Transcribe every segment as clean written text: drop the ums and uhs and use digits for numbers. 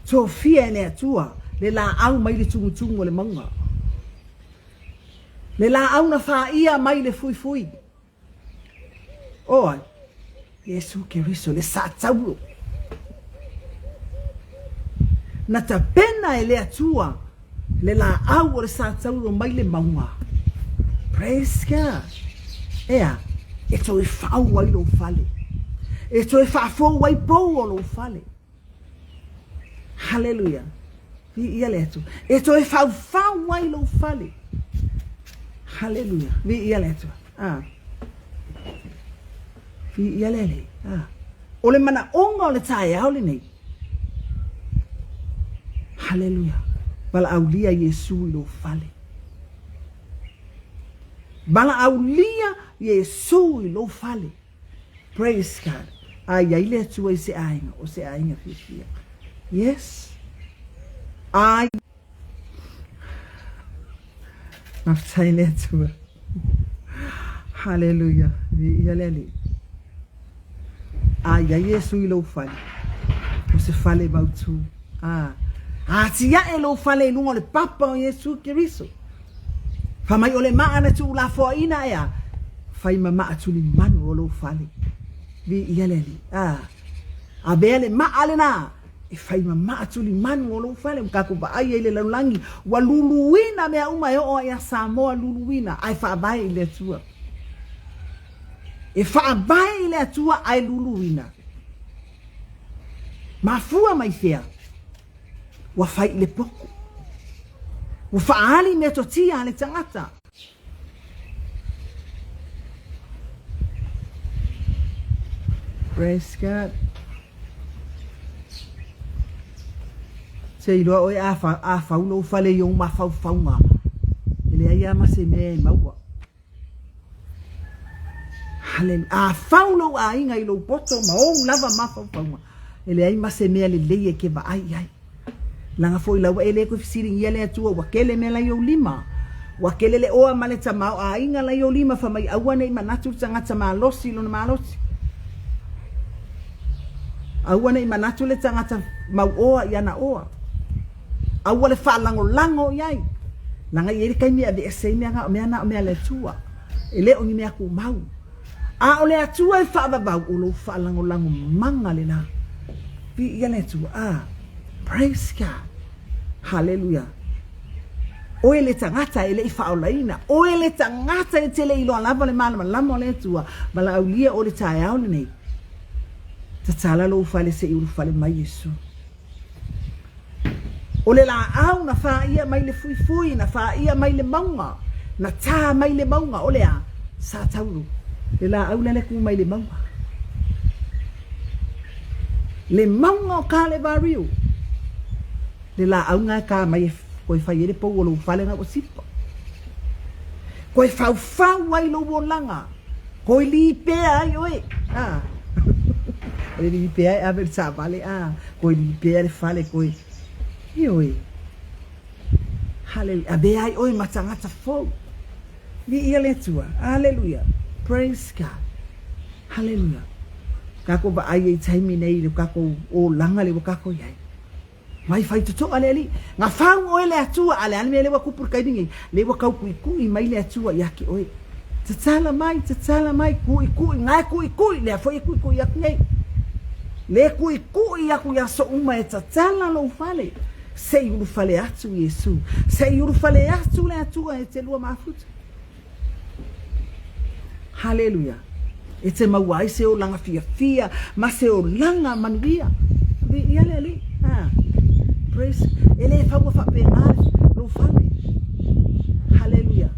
Tofia e le Atua le laau mai le tumutumu o le mauga. Le laau na faia mai le fuifui. O ai? Iesu Keriso, le Satauro. Na tapena e le Atua le laau o le Satauro mai le mauga. Praise God. Ea, e toe fau ai lou fale. E toe faafou ai pou o lou fale. Haleluia. Viia le Atua. E toe faufau ai lou fale. Haleluia. Viia le Atua. Ah. Viia le Alii. Ah. O le manaoga o le taeao lenei. Haleluia. Valaaulia Iesu i lou fale. Valaaulia Iesu i lou fale. Praise God. A i ai le Atua i se aiga, o se aiga fiafia. Yes. A Faafetai le Atua. Haleluia. Viia le Alii. A i ai Iesu i lou fale, o se fale mautu. A atiae lou fale i luga o le papa o Iesu Keriso. Fai mai o le maa na tuulafoaiina ea, fai ma maa tulimanu o lou fale. Viia le Alii. A, avea le maa lena e fai ma maa tulimanu o lou fale. Ua tatou vaai ai i le lalolagi, ua luluina mea uma e oo lava ia Samoa luluina, ae faavae i le Atua. E faavae i le Atua ae luluina. Mafua mai fea? Ua fai i le poto. Ua faaali metotia a le tagata. Praise God. Se iloa oe a, fa, a fau lou fale i ou mafaufauga, e leai lava ma se mea e maua. Haleluia. A fau lou aiga i lou poto ma ou lava mafaufauga, e leai ma se mea lelei e ke vaai i ai. Leaga foi la ua e le toe fesiligia le Atua, ua kele mea la i ou lima. Ua kele le oa ma le tamaoaiga la i ou lima, fai mai aua ne i manatu le tagata malosi i lona malosi. Aua ne i manatu le tagata mauoa i ana oa. Aua le faalagolago i ai. Leaga e i ai le taimi e aveese ai mea na, o mea na o mea a le Atua. E le o ni mea tumau. A o le Atua e faavavau, o lou faalagolago maga lena. Viia le Atua. Ah, praise God. Haleluia. Oe le tagata e le i faaolaina, oe le tagata e te le iloa lava le malamalama o le Atua, valaaulia oe le taeao lenei. Tatala lou fale se i ulufale mai Iesu. O le laau na faia mai le fuifui, na faia mai le mauga, na tā mai le mauga, o le a? Sa Tauru, le laau lea e kū mai le mauga. Le mauga o Kalevariu, le laau na e tā mai e koe fai ai le pou o lou fale na ua sipa. Koe faufau ai lou olaga. Koi lipea ai oe, a. O le lipea e ave i le taavale, a. Koi lipea le fale, koi. Ioe. Haleluia. Avea ai oe ma tagata fou. Viia le Atua. Haleluia. Praise God. Haleluia. Kakou vaai ai i taimi nei i le kakou olaga le ua kakou i ai. Mai fai totoa le Alii. Nga fau oe le Atua, a le a le mea lea ua kupu i le taimi nei, lea ua taukuikui mai le Atua ia te oe. Tatala mai, tatala mai, kuikui, nga e kuikui, lea foi e kuikui atu nei. Le kuikui aku i aso uma e tatala lou fale, se i ulufale atu Iesu. Se i ulufale atu le Atua e te lua mafuta. Haleluia! E te maua ai se olaga fiafia ma se olaga manuia. Viia le Alii. Ah. Praise. E le faua faapena lou fale. Haleluia.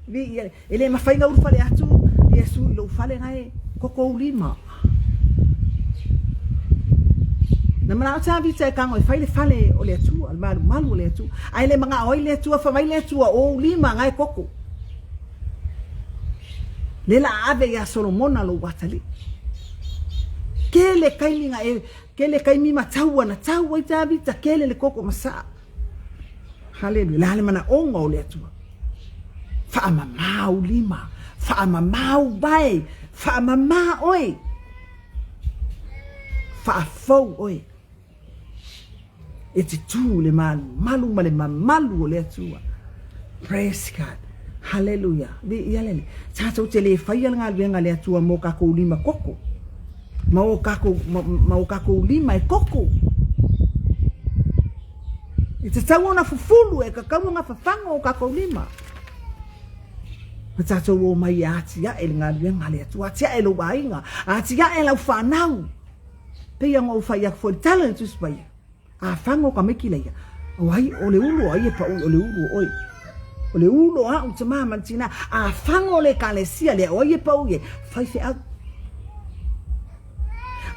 Viia. E le mafai na ulufale atu Iesu i lou fale na e koko ou lima. Na manao Tavita e tago e fai le fale o le Atua, le malumalu o le Atua. Ae le manao ai le Atua, fai mai le Atua, o ou lima na e koko. Le la ave ia Solomona lou atalii. Kele taimi na e, kele taimi ma taua na tau ai Tavita, kele le koko ma saa. Haleluia. Le a le manaoga o le Atua. Faamama ou lima, faamama ou vae, faamama oe. Faafou oe. E te tū i le malumalu ma le mamalu o le Atua. Praise God. Haleluia. Viia le Alii. Tatou te le faia le galuega a le Atua mo kakou lima koko. Ma o kakou, ma, ma o kakou lima e koko. E tatau ona fufulu, e tatau ona fafaga o kakou lima. Ma tatou omai e atiae le galuega a le Atua, atiae lou aiga, atiae lau fanau. Pei ona ou fai atu foi i le tala i le Tusi Paia, a fago ka maiki laia, o ai, o le ulu o ai e paʻu, o le ulu o oe. O le ulu o a'u tamā ma le tinā, a fago le ekalesia lea, o ai e paʻu i ai, faifeau.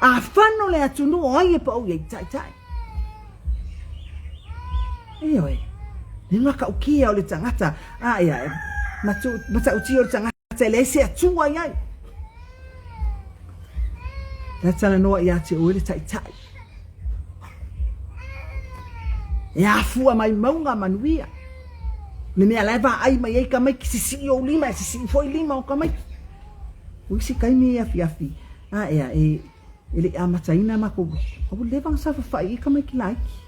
A fano le atunuu, o ai e paʻu i ai, taitai. Ioe, le matautia o le tagata, a ia, matautia o le tagata e leai se Atua i ai. La talanoa ia te oe le taitai. E afua mai mauga manuia. Le mea la e vaai mai ai tamaiti, sisii ou lima, e sisii foi lima o tamaiti. O isi taimi e afiafi, a ea, e, e le i amataina matou, a ua leva ona saofafai i tamaiti laiti.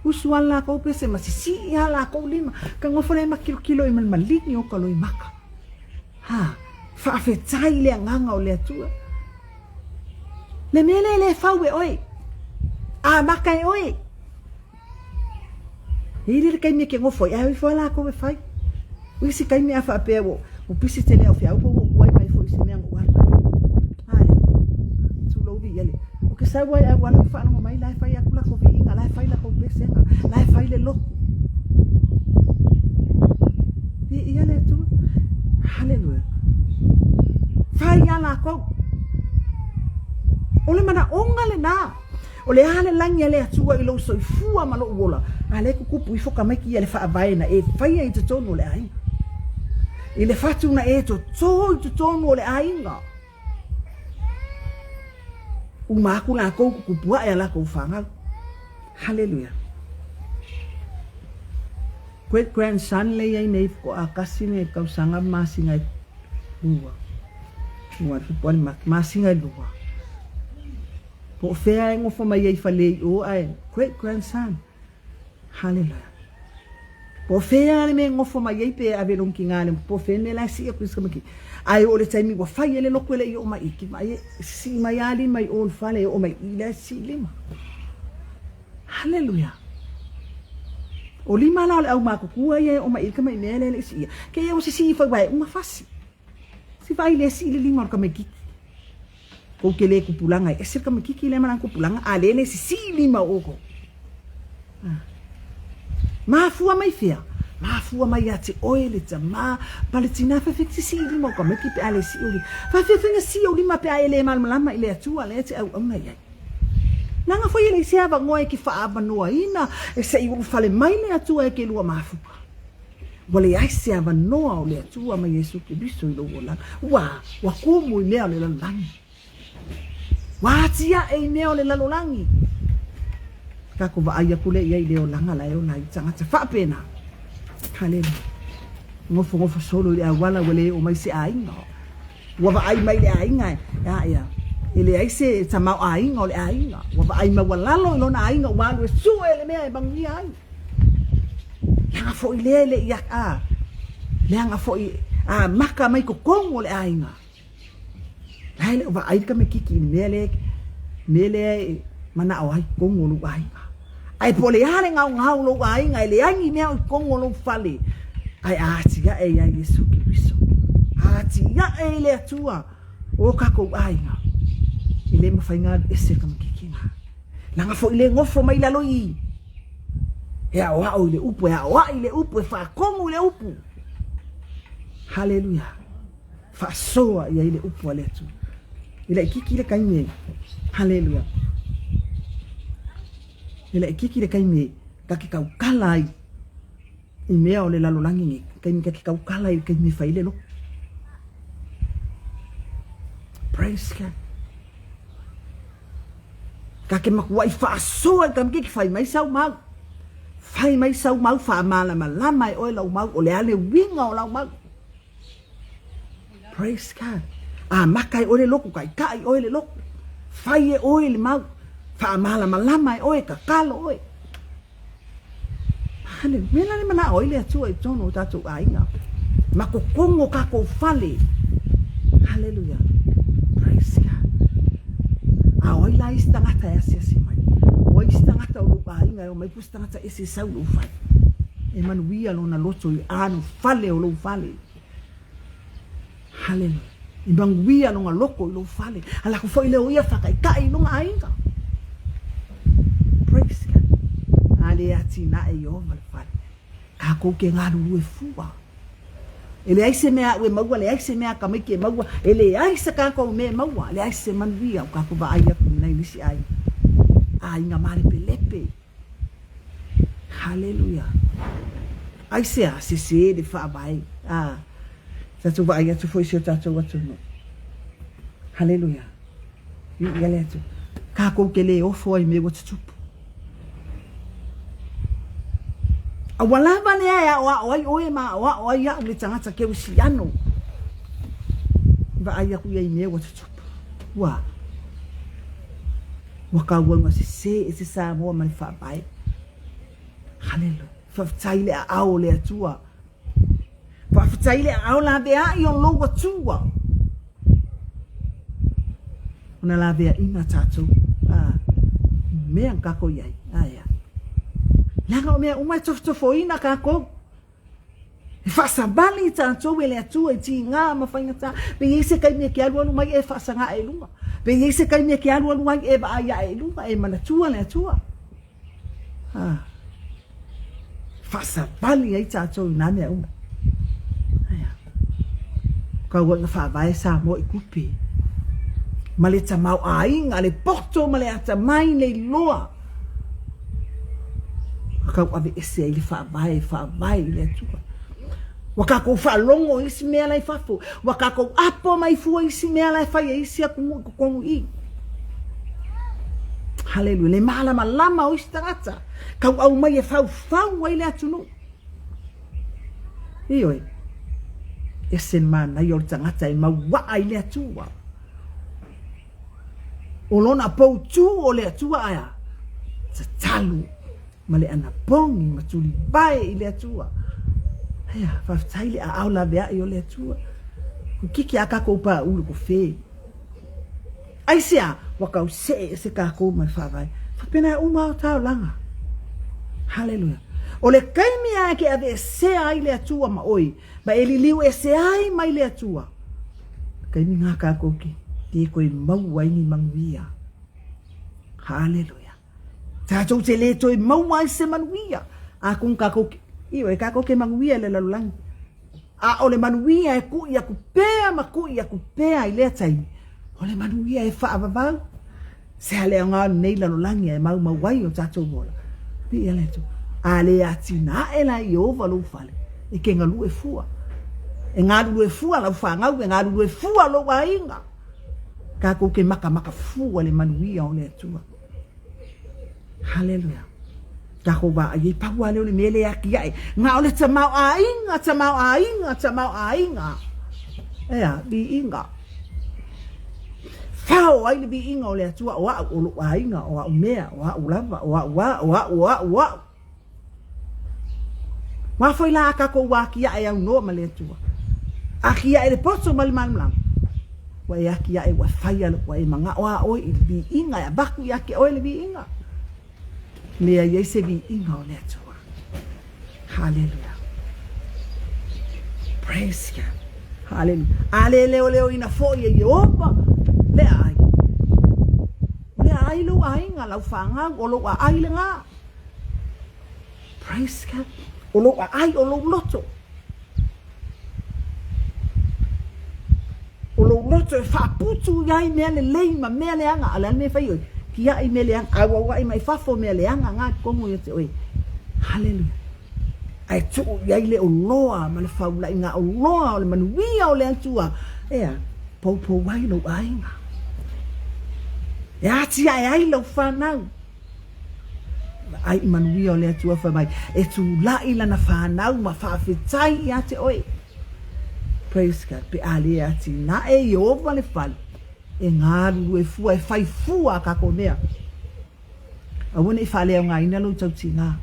Usu lava lakou pese ma sisii lava lakou lima. Ka nofo lea ma kilokilo i ma le maligi o ka loimaka. Ha, faafetai i le agaga o le Atua. Le mea lea e le fau e oe, amata e oe. E i ai le taimi e ke nofo ai, ae o ifo lava latou e fai. O isi taimi a faapea ua pisi tele au feau, ua tuai mai foi i se mea na ou alu ai. Ae, tulou viia le. O ke sau ai au ala ma faalogo mai, la e fai atu latou viiga, la e fai latou pesega, la e fai le lotu. Viia le Atua. Haleluia. Fai a lakou. O le manaoga lena. O le a le lagi a le Atua i lou soifua ma lou ola, a lea e tutupu ifo tamaiti ia le faavae na e faia i totonu o le aiga. I le fatu na e toto i totonu o le aiga. Uma aku lakou tutupu ae a lakou fanau. Haleluia. Great grandson le iai nei faatoa tasi le tausaga ma masina e lua. Ua tupu ai masina e lua. Po o fea e nofo mai ai fale i o ae great grandson. Haleluia. Po o fea le mea e nofo mai ai pe ave lona tina le po o fea le mea la e sii atu i si tamaitiiti. Ae oo i le taimi ua fai ai le lotu e le i oo mai i ki mai e sii mai lava lima i o i le fale e oo mai i i la e sii lima. Haleluia. O lima la o le aumatutua ia e oo mai i le tamai mea lea e le i siia. Kei ua sisii foi aua e uma fasi. Si vaai lea sii le lima o le tamaitiiti. Kou te le tupulaga e ese le tamaitiiti lea ma lana tupulaga, a lea e le sisii lima o outou. Ah. Mafua mai fea? Mafua mai ia te oe le tamā ma le tinā faifeina sisii lima o tamaiti pe a le sii ou lima. Faifeina sii ou lima pe a e le malamalama i le Atua lea e te auauna i ai. Leaga foi e leai se avanoa e ke faaavanoaina e se i ulufale mai le Atua e ke lua mafuta. Ua leai se avanoa o le Atua ma Iesu Keriso i lou olaga. Ua, ua kumu i mea o le lalolagi. Ua atiae i mea o le lalolagi. Tatou vaai atu lea i ai i le olaga la e ola ai tagata faapena. Haleluia. Nofonofo solo i le auala ua le oo mai se aiga. Ua vaai mai le aiga e, a ia, e leai se tamaoaiga o le aiga. Ua vaai maualalo i lona aiga ua alu e sue le mea e manuia ai. Leaga foi lea e le i a, leaga foi a maka mai totonu o le aiga. La e le o vaai le tamaititi i le mea lea, mea lea e manao ai totonu o lou aiga. Ae po o le a le gaogao o lou aiga, e leai ni mea o i totonu o lou fale, ae a atiae ia Iesu Keriso, a atiae i le Atua o kakou aiga, e le mafai ona alu ese le tamaititi lena. Leaga foi le nofo mai lalo i i, e aoao i le upu, e aoai i le upu, e faatonu i le upu. Haleluia. Faasoa i ai le upu a le Atua. E laititi le taimi e, haleluia. E laititi le taimi e ta te tautala ai i mea o le lalolagi nei, taimi ta te tautala ai i le taimi e fai ai le lotu. Praise God. Ta te matuai faasoa i le tamaitiiti, fai mai sau mau. Fai mai sau mau, faamalamalama e oe lau mau, o le a le uiga o lau mau. Praise God. Amata e oe le lotu, taitai oe le lotu. Fai e oe le mau, faamalamalama e oe, tatalo oe. Haleluia. Mea la le manao ai le Atua i totonu o tatou aiga. Ma kokogo kakou fale. Haleluia. Praise God. A o ai la isi tagata e asiasi mai? O ai isi tagata o lou aiga e omai po se tagata ese e sau i lou fale? E manuia lona loto i ano fale o lou fale. Haleluia. I manuia lona loko i lou fale. A lako foi lea o ia whakaitai i lona aiga. Praise God. A le atinae i o ma le fale. Kākou ke galulue fua. E leai se mea aʻu e maua, leai se mea a tamaiti e maua, e leai se kākou mea e maua, leai se manuia o kākou vaai aku i nai nisi ʻāina. ʻĀina mālepelepe. Haleluia. Aisea, sesē le faavae. A, tatou vaai atu foi i si o tatou atunuu. Haleluia. Viia le Atua. Kākou ke lē ofo ai i mea ua tutupu. A ua lava lea e aʻoaʻo ai ʻoe ma aʻoaʻo ai aʻu le tagata kerisiano. Vaai aku ia i mea ua tutupu. Ua ua kauauna sesē ese Samoa ma le faavae. Haleluia. Faafetai le aao o le Atua. Faafetai le aao laveai o lou Atua. Ona laveaiga tatou a mea na kākou i ai. Aea. Leaga o mea uma e tofotofoina kākou. E faasavali i tātou e le Atua i tīgā ma faigata. Pe i ai se taimi e ke alualu mai e faasaga ae i luga. Pe i ai se taimi e ke alualu ai e vaai ae i luga, e manatua le Atua. Ah. Faasavali ai tātou i nā mea uma. Aia. Kauaʻi na faavae Samoa i kupe. Ma le tamaoaiga, le poto ma le atamai le iloa. Ua tauaveese ai le faavae e faavae i le Atua. Ua kākou faalogo i isi mea la i fafo. Ua kākou apo mai fua i isi mea la e fai e isi atunuu i totonu i i. Haleluia. Le mālamalama o isi tagata. Tauau mai e faufau ai le atunuu. Ioe. Ese le manaia o le tagata e mauaa i le Atua. O lona poutū o le Atua ae a? Tatalo ma le anapogi ma tulivae i le Atua. Aia, faafetai le aao laveai o le Atua. Kiki a kākou pāʻū le kofe. Aisea, ua kau seʻe ese kākou ma le faavae. Faapena e uma o taulaga. Haleluia. O le taimi a e ke aveesea ai le Atua ma ʻoe, Ma e liliu ese ai mai le Atua. Taimi ngā kākou ke te koe maua ai ni manuia. Haleluia. Tātou te le toe maua ai se manuia. A kung kākou ke, io e kākou ke manuia le lalolagi. A o le manuia e kuʻi aku pea ma kuʻi aku pea i lea taimi, o le manuia e faavavau. Sea le aoga o lenei lalolagi e maumau ai o tatou ola. Viia le Atua. A le atinae la Iehova lou fale, e ke galue fua. E galulue fua lau fanau, e galulue fua lou aiga. Kakou ke makamaka fua le manuia o le Atua. Haleluia. Takou vaai ai pau lava lea o le mea lea e atiae. Na o le tamaoaiga, tamaoaiga, tamaoaiga. Ea, viiga. Fao ai le viiga o le Atua o au, o lou aiga, o au mea, o au lava, o au a, o au, o au, o au. Ua foi la a kakou atiae aunoa ma le Atua. Atiae le poto ma le malamalama. Ua e atiae, ua e fai a, ua e manao a oe i le viiga, e avatu ia te oe le viiga. Leai ai se viiga o le Atua. Haleluia. Praise God. Haleluia. A le leoleoina foi e Iehova le aai. O le aai lou aiga, lau fanau, o lou aai lena. Praise God. O lou aai, o lou loto. O lou loto e faaputu i ai mea lelei ma mea leaga. A o le a le mea e fai oe? Tiai mea leaga, auauai mai fafo mea leaga na i totonu ia te oe. Haleluia. Ae tuu i ai le oloa ma le faulaiga oloa o le manuia o le Atua, ea, poupou ai lou aiga. E atiae ai lau fanau. Vaai i manuia o le Atua fai mai, e tulaʻi lana fanau ma faafetai ia te oe. Praise God. Pe a le atinae Iehova le fale, e galulue fua, e fai fua a kakou mea. Aua ne i faaleaogaina lou tautiga.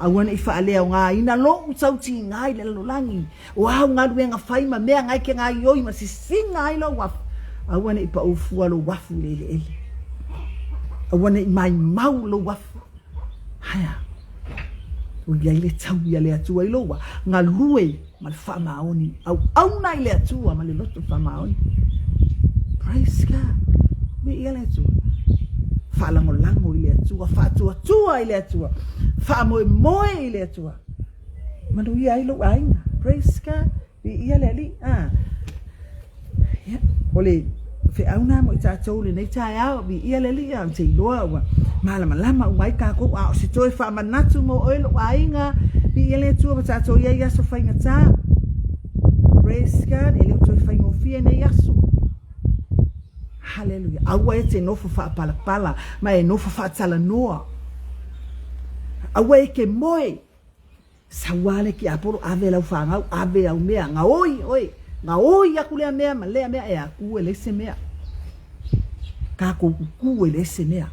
Aua ne i faaleaogaina lou tautiga i le lalolagi, o āu galuega fai ma mea na e te gaoioi ma sisina ai lou afu, aua ne i pau fua lou afu i le eleele. Aua ne i maimau lou afu. Ae a? Ua i ai le taui a le Atua i lou wā, galue ma le faamaoni, auauna i le Atua ma le loto faamaoni. Praise God. Viia le Atua. Faalagolago i le Atua, faatuatua i le Atua, faamoemoe i le Atua. Manuia ai lou aiga. Praise God. Viia le Alii. Ah. Ia, o le feau lena mo i tatou i lenei taeao, viia le Alii, ou te iloa ua malamalama uma ai tatou, a o se toe faamanatu mo oe lou aiga, viia le Atua ua tatou i ai i aso faigata. Praise God, e le o toe faigofie nei aso. Hallelujah. Aua e te nofo faapalapala ma e nofo faatalanoa. Aua e te moe. Sau lava le tiapolo, ave lau fanau, ave au mea, gaoi oe, gaoi aku lea mea ma lea mea, e aku e leai se mea. Tatou kuku e leai se mea.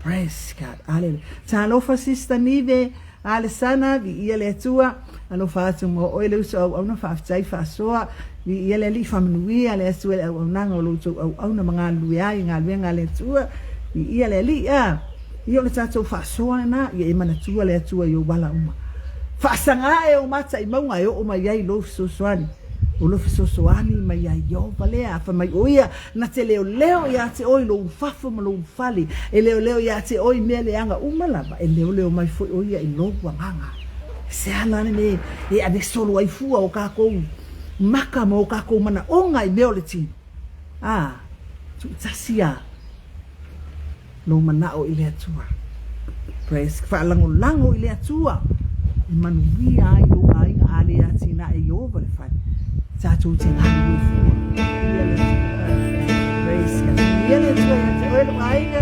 Praise God. Hallelujah. Talofa Sister Nive, Alesana, viia le Atua. Alofa atu mo oe le uso auauna, faafetai faasoa. Viia le Alii, faamanuia le Atua i le auaunaga o lo outou auauna ma galulue ai i galuega a le Atua. Viia le Alii. Ah. Ia o le tatou faasoa lena, ia e manatua le Atua i ou ala uma. Faasaga ae ou mata i mauga e oo mai ai lou fesoasoani. O lou fesoasoani mai ia Ieova lea, fai mai o ia na te leoleo iā te oe i lou fafo ma lou fale, e leoleo iā te oe i mea leaga uma lava, e leoleo mai foi o ia i lou agaga. Se ala lenei e ave solo ai fua o kākou maka ma o kākou manaʻoga i mea o le tino. A, tuutasi a. Lou manaʻo i le Atua. Praise. Faalagolago i le Atua e manuia ai lou aiga a le atinae Ieova le fale. Tatou te galulue fua. Ia le Atua. Praise God. Ia le Atua ia te oe lou aiga.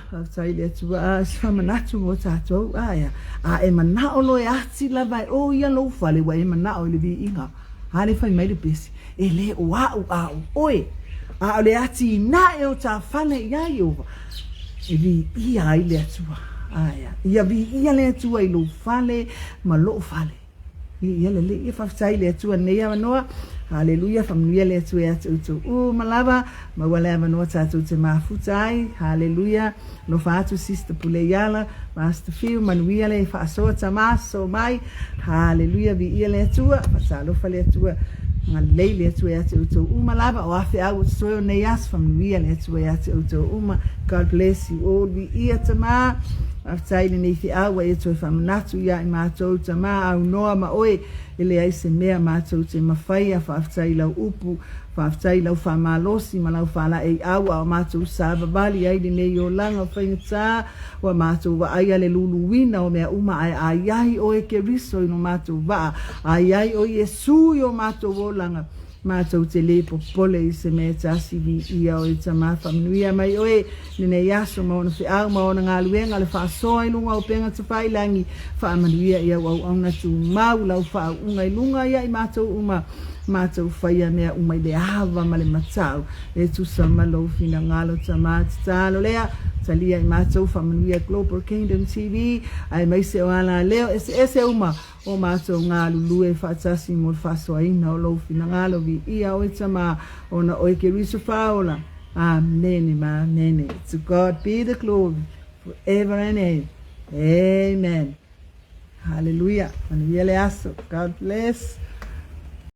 Faafetai i le Atua, a, se faamanatu mo tatou, a, ea. A e manao loa e ati lava e o ia lou fale, ua e manao i le viiga. A lea fai mai le pese, E le o a'u a o oe, a o le atinae o ta fale iā Ieova, e viia ai le Atua. A, ea. Ia viia le Atua i lou fale ma lo'u fale. Ia lelei, ia faafetai i le Atua i lenei avanoa. Haleluia, faamanuia le Atua ia te outou uma lava. Maua le avanoa tatou te mafuta ai. Haleluia. Alofa atu Sister Puleiala, Pastor Phil, manuia le faasoa tama, sosoo mai. Haleluia, viia le Atua, faatalofa le Atua. Agalelei le Atua ia te outou uma lava, o a feau o totoe o nei aso, faamanuia le Atua ia te outou uma. God bless you all, viia tama. Faafetai i lenei feau ua e toe faamanatu ia i matou tama aunoa ma oe e leai se mea matou te mafaia faafetai i lau upu faafetai i lau faamalosi ma lau faalaeiau a o matou savavali ai lenei olaga faigata ua matou vaaia le luluina o mea uma ae aiai oe Keriso i lo matou vaa aiai oe Iesu i o matou olaga Matou te le popole i se mea e tasi viia oe Tama faamanuia mai oe lenei aso ma ona feau ma ona galuega le faasoa i luga o upega tafailangi faamanuia i au auauna tumau lau faauuga i luga ia i matou uma matou faia mea uma i le ava ma le matau e tusa ma lou finagalo Tama tatalo lea talia i matou faamanuia Global Kingdom TV aemaise o ala leo eseese uma O matou galulue faatasi mo le faasoaina o lou finagalo viia oe Tama, ona oe Keriso Faaola. Amene ma amene. To God be the glory forever and ever. Amen. Hallelujah. Manuia le aso. God bless.